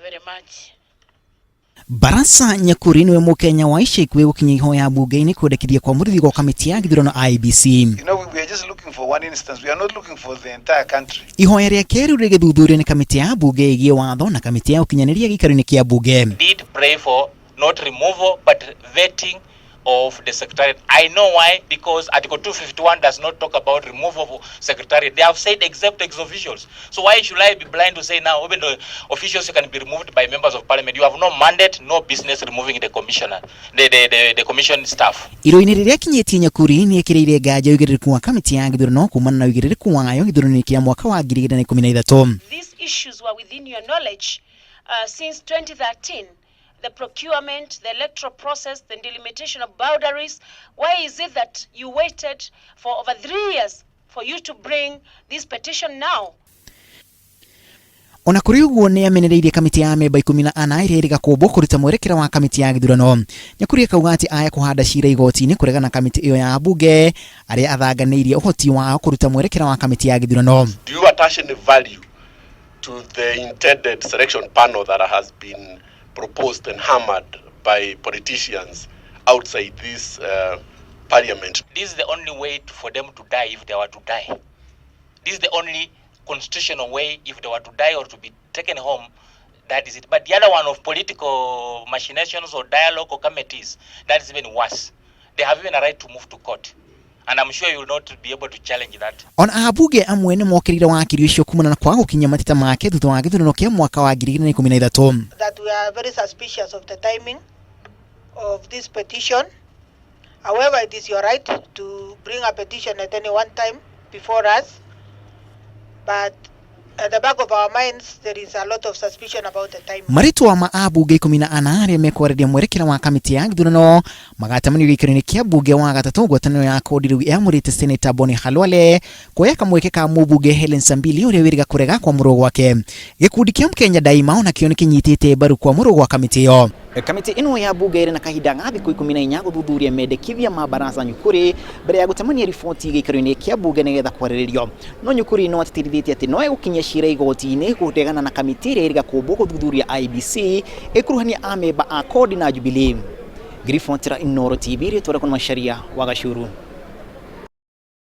Very much. Barasa Nyakuri niwe Mukenya wa ica ikuhĩ gũkinyia ihoya mbunge-inĩ kwendekithia kwamũrithio gwa kamĩtĩ ya gĩthurano IEBC. We are just looking for one instance. We are not looking for the entire country. Ihoya rĩake rĩu rĩgĩthuthurio nĩ kamĩtĩ ya mbunge ĩgiĩ watho na kamĩtĩ ya ũkinyanĩria gĩikaro-inĩ kĩa mbunge. Did pray for not removal but vetting of the secretariat. I know why, because Article 251 does not talk about removal of secretariat. They have said except ex officials. So why should I be blind to say now even the officials can be removed by members of parliament? You have no mandate, no business removing the commissioner, the commission staff. Irũa-inĩ rĩrĩa akinyĩtie Nyakuri nĩ ekĩrĩire nganja ũigĩrĩrĩku wa kamĩtĩ ya gĩthurano kumana na ũigĩrĩrĩku wayo gĩthurano-inĩ kĩa mwaka wa 2013. These issues were within your knowledge since 2013. The procurement, the electoral process, the delimitation of boundaries. Why is it that you waited for over 3 years for you to bring this petition now? Ona kũrĩ ũguo, nĩ amenereirie kamĩtĩ ya memba 14 ĩrĩa ĩrĩ gakũmbũ kũruta mwerekera wa kamĩtĩ ya gĩthurano. Nyakuri akauga atĩ aya kũhanda cira igoti-inĩ kũregana na kamĩtĩ ĩyo ya mbunge arĩa athanganĩirie ũhoti wao kũruta mwerekera wa kamĩtĩ ya gĩthurano. Do you attach any value to the intended selection panel that has been proposed and hammered by politicians outside this parliament? This is the only way for them to die if they were to die. This is the only constitutional way if they were to die or to be taken home. That is it. But the other one of political machinations or dialogue or committees, that is even worse. They have even a right to move to court. And I'm sure you will not be able to challenge that. Ona ambunge amwe nĩ mokĩrĩire wakiri ũcio kumana na kwaga gũkinyia mateta make thutha wa gĩthurano kĩa mwaka wa 2013. That we are very suspicious of the timing of this petition. However, it is your right to bring a petition at any one time before us. But at the back of our minds, there is a lot of suspicion about the timing. Marĩtwa ma ambunge 14 arĩa mekwarĩria mwerekera wa kamĩtĩ ya gĩthurano magatemanio gĩikaro-inĩ kĩa mbunge wa gatatũ. Ngwatanĩro ya CORD rĩu ĩamũrĩte Seneta Boni Khalwale kuoya kamweke ka mũmbunge Helen Sambili ũrĩa wĩrĩga kũrega kwamũrwo gwake. Gĩkundi kĩa Mkenya Daima onakĩo nĩ kĩnyitĩte mbaru kwamũrwo gwa kamĩtĩ ĩyo. Kamĩtĩ ĩno ya mbunge ĩrĩ na kahinda ga thikũ 14 gũthuthuria mendekithia ma Barasa Nyukuri mbere ya gũtemania riboti gĩikaro-inĩ kĩa mbunge nĩgetha kwarĩrĩrio. No Nyukuri no atĩtĩrithĩtie atĩ no egũkinyia cira igoti-inĩ kũregana na kamĩtĩ ĩrĩa ĩrĩga kũmbwo gũthuthuria IEBC ĩkuruhania amemba a CORD na Jubilee. Ngiribotera Inooro TV, rĩtwa rĩakwa nĩ Macharia wa Gacuru.